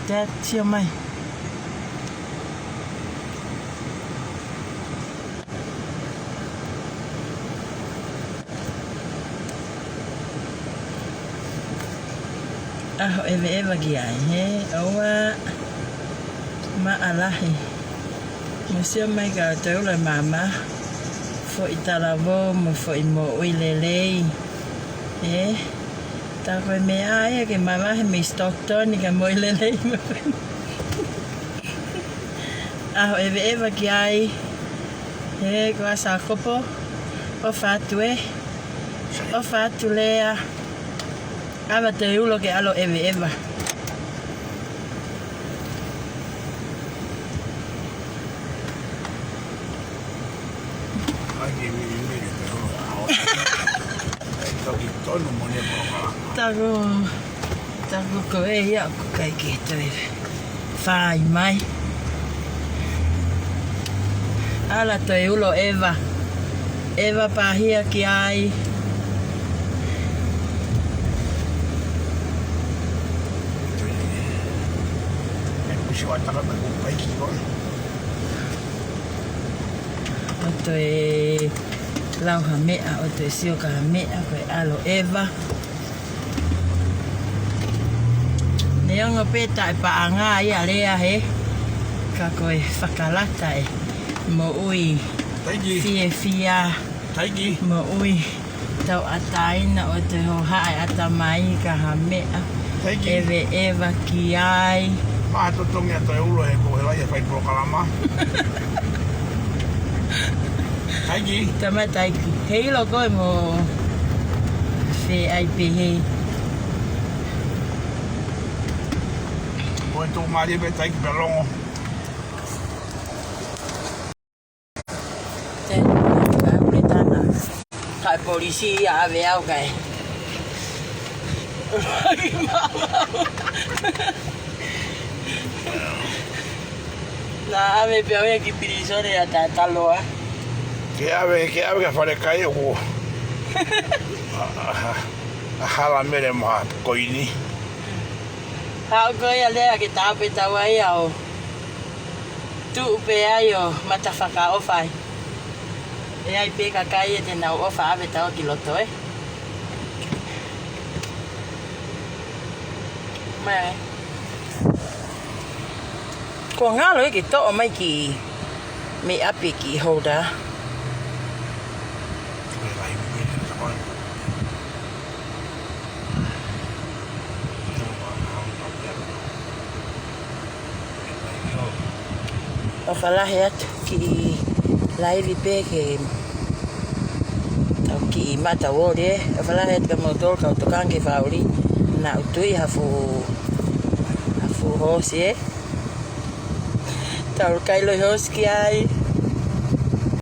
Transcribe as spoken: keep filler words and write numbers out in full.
Dad, sio mai. ʻAho ʻeveʻeva ki ai, hē? ʻOua, maʻa lahi. Mou sio mai ki heʻetau ulo ʻe maama. Foʻi talavou mo foʻi moʻui lelei. Ē? Tā ko e meʻa ia ke mavahe mei Stockton ki he moʻui lelei. ʻAho ʻeveʻeva ki ai. Hē, ko ā Sākopo? ʻOfa atu ē. ʻOfa atu Lea. ʻAva toe ulo ke ʻalu ʻeveʻeva. Ai, ke milimili, te olo, ʻaho. Ai, toki tonu mo ne polokalama. Taku, taku ko e ia, ʻoku ʻikai ke toe fai mai. ʻAla toe ulo ʻeva. ʻEva pāhia ki ai. E kusi wa taka mai ko paiki ko. ʻO toe lau ha meʻa, ʻo toe sio ki ha meʻa, ko e ʻalu ʻeva. Neongo pē taʻepaʻanga ia Lea hē, ka ko e fakalata e moʻui. Taiki. Fiefia. Taiki. Moʻui tauʻatāina ʻo toe hohaʻa e ʻatamai ki ha meʻa. Taiki. ʻEveʻeva ki ai. Maha totongi ʻa toe ulo he ko e lai e fai polokalama. Taiki. Tama taiki. He ʻilo koe mo fē ai pē hē. Ko e tuʻumālie pē taiki pea longo. Te, ka pule tana. Ka polisi ia ʻave au kai. Na ʻave pē au ia ki pilīsone ʻa Tataloa. Ke ʻave, ke ʻave ki fale kai ʻoku. ʻA, ʻa, ʻa hala mele ma koini. Haʻu ko ia Lea ke tāpē tau ai au. Tuʻu pē ai ʻo mata fakaʻofa ai. ʻE ai pē kakai ʻe te nau ʻofa ʻave tau ki loto ē. Mai. Ko ngalo ʻe ke toʻo mai ki mei ʻapi ki holder. ʻOfa lahi atu ki laivi pē ke tau ki mata wole. ʻOfa lahi atu kia moutolu kau tokanga ki he fāuli. Naʻa ku tui ha fuʻu, ha fuʻu hoosi ē. Tau kai loi hoosi ki ai.